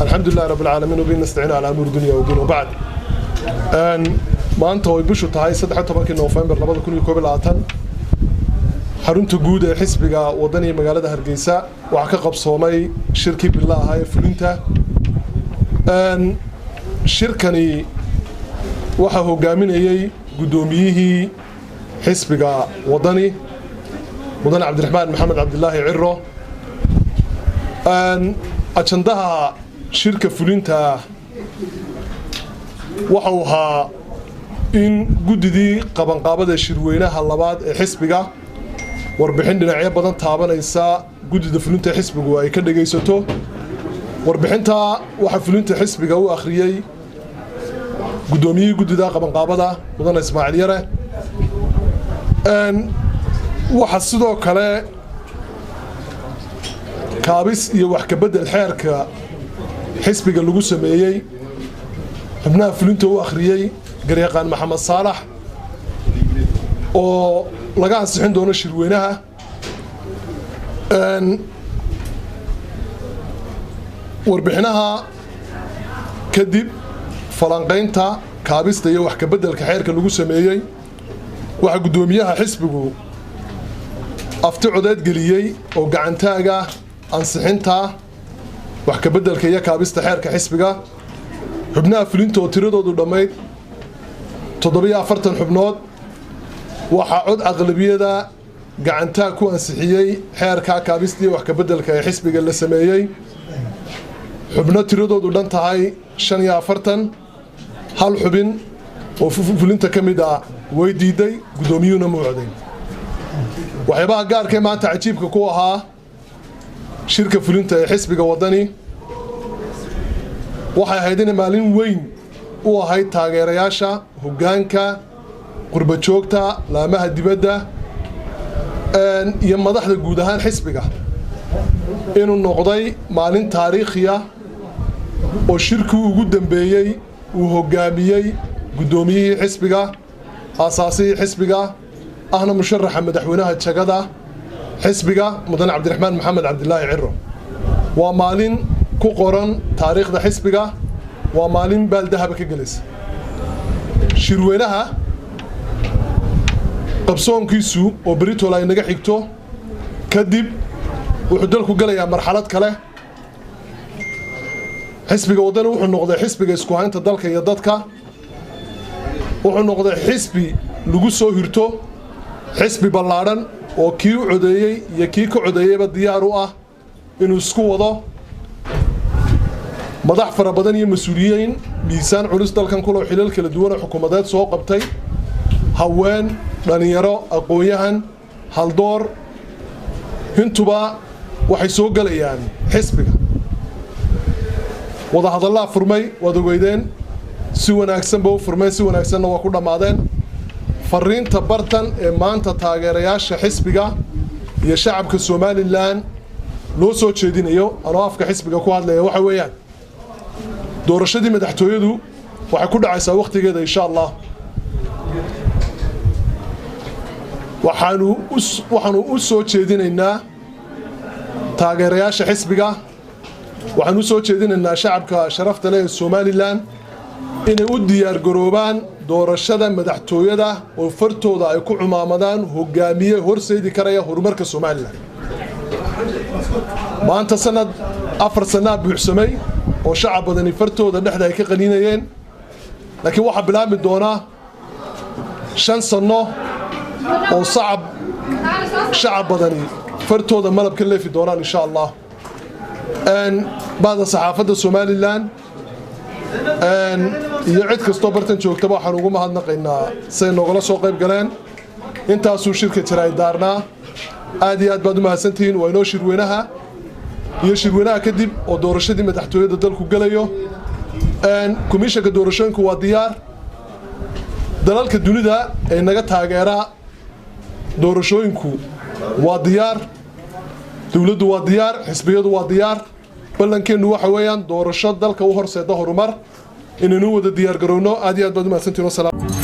الحمد لله رب العالمين وبه نستعين على امور الدنيا والدين وبعد. Maanta oo ay bishu tahay 13-kii Noofembar 2021, xarunta guud ee xisbiga Wadani magaalada Hargeysa waxaa ka qabsoomay shirkii bila ahaa ee fulinta. Shirkani waxaa hogaaminayey guddoomiyihii xisbiga Wadani, mudane Cabdiraxmaan Maxamed Cabdilaahi Ciro. Ajandaha shirka fulinta waxa uu ahaa in guddidii qabanqaabada shirweynaha labaad ee xisbiga warbixin dhinacyo badan taabanaysa guddida fulinta xisbigu ay ka dhegaysato. Warbixintaa waxaa fulinta xisbiga u akhriyey guddoomiyihii guddida qabanqaabada, mudane Ismaaciil Yare. Waxaa sidoo kale kaabis iyo wax kabedel xeerka xisbiga lagu sameeyey xubnaha fulinta u akhriyey garyaqaan Maxamed Saalax, oo laga ansixin doono shirweynaha. Warbixinaha kadib, falanqaynta kaabista iyo wax kabeddelka xeerka lagu sameeyey, waxaa guddoomiyaha xisbigu afti codeed geliyey oo gacantaaga ansixinta wax kabeddelka iyo kaabista xeerka xisbiga. Xubnaha fulinta oo tiradoodu dhammayd 47 xubnood waxaa cod aqlabiyada gacantaag ku ansixiyey xeerka kaabista iyo wax kabeddelka ee xisbiga la sameeyey xubno tiradoodu dhan tahay 45. Hal xubin oo fulinta ka mid ah way diiday, guddoomiyuhuna ma codayn. Waxyaabaha gaarka ee maanta cajiibka ku ahaa shirka fulinta ee xisbiga Wadani waxay ahayd inay maalin weyn u ahayd taageerayaasha, hoggaanka, qurba joogta, laamaha dibadda iyo madaxda guud ahaan xisbiga, inuu noqday maalin taariikhiya oo shirkii ugu dambeeyey uu hoggaamiyey guddoomiyihii xisbiga, aasaasihii xisbiga, ahna musharaxa madaxweynaha jagada xisbiga, mudane Cabdiraxmaan Maxamed Cabdilaahi Ciro. Waa maalin ku qoran taariikhda xisbiga, waa maalin baaldahaba ka gelaysa. Shirweynaha qabsoonkiisu oo beritol ay naga xigto kadib wuxuu dalku gelayaa marxalad kale. Xisbiga Waddani wuxuu noqday xisbiga isku haynta dalka iyo dadka, wuxuu noqday xisbi lagu soo hirto, xisbi ballaadhan oo kii u codeeyey iyo kii ka codeeyeyba diyaar u ah inuu isku wado. Madax fara badan iyo mas-uuliyiin miisaan culus dalkan kulo, xilal kala duwan oo xukuumadeed soo qabtay, haween, dhallinyaro, aqoon-yahan, haldoor, intuba waxay soo gelayaan xisbiga. Wadahadallaa furmay, waad ogeydeen, si wanaagsan ba u furmeen, si wanaagsanna waa ku dhammaadeen. Fariinta bartan ee maanta taageerayaasha xisbiga iyo shacabka Somalilan loo soo jeedinayo, anoo afka xisbiga ku hadlaya, waxa weeyaan doorashadii madaxtooyadu waxay ku dhacaysaa wakhtigeeda, insha Allah. Waxaanu u soo jeedinaynaa taageerayaasha xisbiga, waxaanu u soo jeedinaynaa shacabka sharafta leh ee Somalilan inay u diyaargaroobaan doorashada madaxtooyada oo fartooda ay ku cumaamadaan hogaamiye horseedi karaya horumarka Somalilan. Maanta sanad 4 sanaa buuxsamay oo shacab badani fartooda dhexda ay ka qaniinayeen, laakiin waxaa bilaabmi doonaa 5 sanno oo sacab shacab badani fartooda malab ka leefi doonaan, insha Allah. Bahda saxaafadda Somalilan iyo cid kastoo bartan joogtaba waxaan ugu mahadnaqaynaa say noogala soo qayb galeen. Intaasuu shirka jaraay daarnaa. Aad iyo aad baad u mahadsantihiin. Waa inoo shirweynaha iyo shirweynaha kadib oo doorashadii madaxtooyada dalku gelayo. Komishanka doorashooyinku waa diyaar. Dalalka dunida ee naga taageera doorashooyinku waa diyaar, dowladdu waa diyaar, xisbiyadu waa diyaar. Ballankeennu waxa weeyaan doorasho dalka u horseeda horumar inaynu wada diyaar garowno. Aad iyo aad baad u mahadsantihin. Wasalaam.